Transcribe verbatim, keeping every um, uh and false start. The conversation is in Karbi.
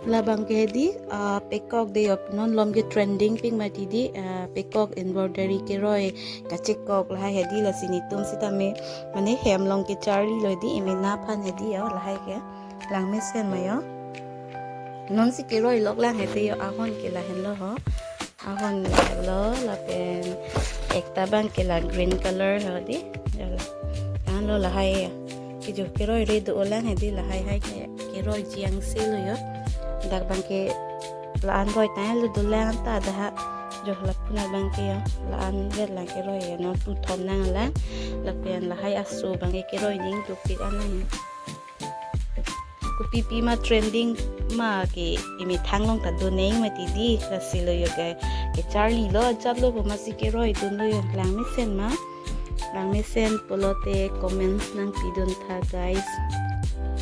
Labang ke hedi, ah, pekok de yo, non lom ke trending pik mati di, ah, pekok embroidery keroi kachekok lahai hedi, lasi netum sitame mane hem along kecharlilo di, emena aphan hedi yo, lahai ke langmesen ma yo. Non si keroi lok lang hedi yo, ahon ke lahenlo ho. Ahon lo lapen ekta abang ke la green color ho di. Jala. Anlo lahai ya. Kejok keroi re do-o lang hedi, lahai hai ke keroi jiang selo yo. Dak abang ke la-an roi tanglo dolang ta dah. Jok lapu na abang ke yo. La-an vet lang keroi yo. Non puthom nanglang. Lapen lahai aso abang ke keroi ning dopik anang. Kopi pi ma trending ma ke emethang along ta do neng mati di, lasilo yo ke, kecharlilo ajatlo pu ma si keroi dunlo yo, langmesen ma. Langmesen pulote comments nangpidun tha guys.